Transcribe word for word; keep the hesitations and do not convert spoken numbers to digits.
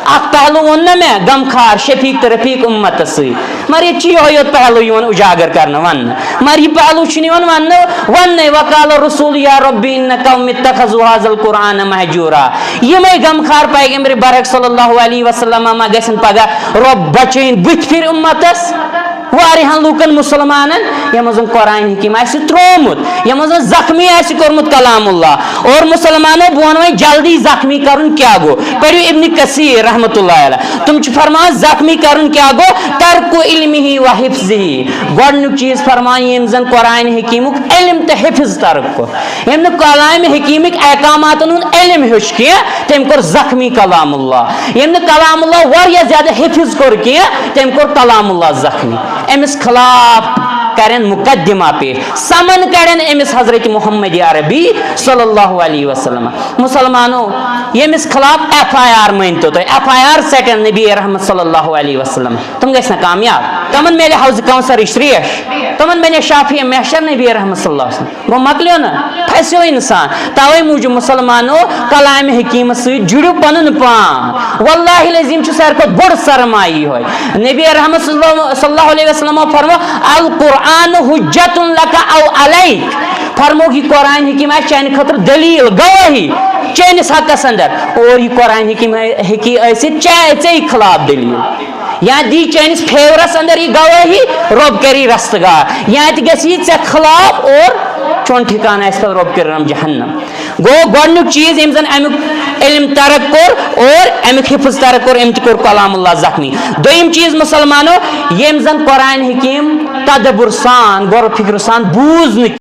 اکھ پہلو ووٚن نہ مےٚ غمخار شفیق تہٕ رفیق امتس سۭتۍ، مگر ییٚتہِ چھُ یِہوٚے یوت پہلو یِوان اجاگر کرنہٕ وننہٕ، مگر یہِ پہلو چھُنہٕ یِوان وننہٕ وننَے۔ وقال رسول یا ربی ان قوم اتخذوا هذا القرآن مهجورا۔ یِمے غمخار پیغمبر برحق صلی اللہ علیہ وسلم ما گژھن پگاہ رۄب بچٲیِن بٕتھِ پھِرِ امتس؟ واریاہن لوٗکن مسلمانن یِمن زن قرآن حکیم آسہِ ترٛوومُت، یِمن زن زخمی آسہِ کوٚرمُت کلام اللہ۔ اور مسلمانو، بہٕ ونہٕ وۄنۍ جلدی زخمی کرُن کیٛاہ گوٚو۔ پٔرِو ابن کثیر رحمتہ اللہ علیہ، تِم چھِ فرماوان زخمی کرُن کیٛاہ گوٚو؟ ترک علمہ و حفظہ۔ گۄڈنیُک چیٖز فرماوان، ییٚمۍ زن قرآن حکیمُک علم تہٕ حفظ ترک کوٚر، ییٚمۍ نہٕ کلام حکیمٕکۍ احکاماتن ہُنٛد علم ہیوٚچھ کینٛہہ، تٔمۍ کوٚر زخمی کلام اللہ۔ ییٚمۍ نہٕ کلام اللہ واریاہ زیادٕ حفظ کوٚر کینٛہہ، تٔمۍ کوٚر کلام اللہ زخمی۔ أمِس خلاف کرن مقدمہ پیش، سمن کڑن أمِس حضرت محمد عربی صلی اللہ علیہ وسلم۔ مسلمانو، ییٚمِس خلاف ایف آی آر، مٲنۍ تو تُہۍ، ایف آی آر ژٹن نبی رحمت صلی اللہ علیہ وسلم، تِم گژھِ نہ کامیاب؟ تِمن میلہِ حوض کوثرٕچ تریش، تِمن بنہِ شافی محشر نبی رحمت صلی اللہ علیہ وسلم۔ گوٚو مۄکلیو نہ؟ پھسیو انسان۔ توے موٗجوٗب مسلمانو، کلام حکیمس سۭتۍ جُڑِو پنُن پان۔ واللہ العظیم چھُ ساروی کھۄتہٕ بوٚڑ سرمایہِ یِہوٚے۔ نبی رحمت صلی اللہ، صلی اللہ علیہ وسلمو فرمو، القرآن حجت لک او علیک۔ فرمووُکھ، یہِ قرآن حکیم آسہِ چانہِ خٲطرٕ دلیٖل، گوٲہی چٲنِس حقس اندر۔ اور یہِ قرآن حکیم ہیٚکہِ ٲسِتھ چا-، ژےٚ خلاف دلیٖل۔ یا دی چٲنِس فیورس اندر یہِ گوٲہی، رۄب کری رستگار، یا تہِ گژھِ یہِ ژےٚ خلاف اور چون ٹھکانہٕ آسہِ پتہٕ رۄب کٔرِنم جہنم۔ گوٚو گۄڈنیُک چیٖز، ییٚمۍ زن امیُک علم ترک کوٚر اور امیُک حفظ ترک کوٚر، أمۍ تہِ کوٚر کلام اللہ زخمی۔ دوٚیِم چیٖز مسلمانو، ییٚمۍ زن قرآن حکیم تدبر سان، غور و فکر سان بوٗز نہٕ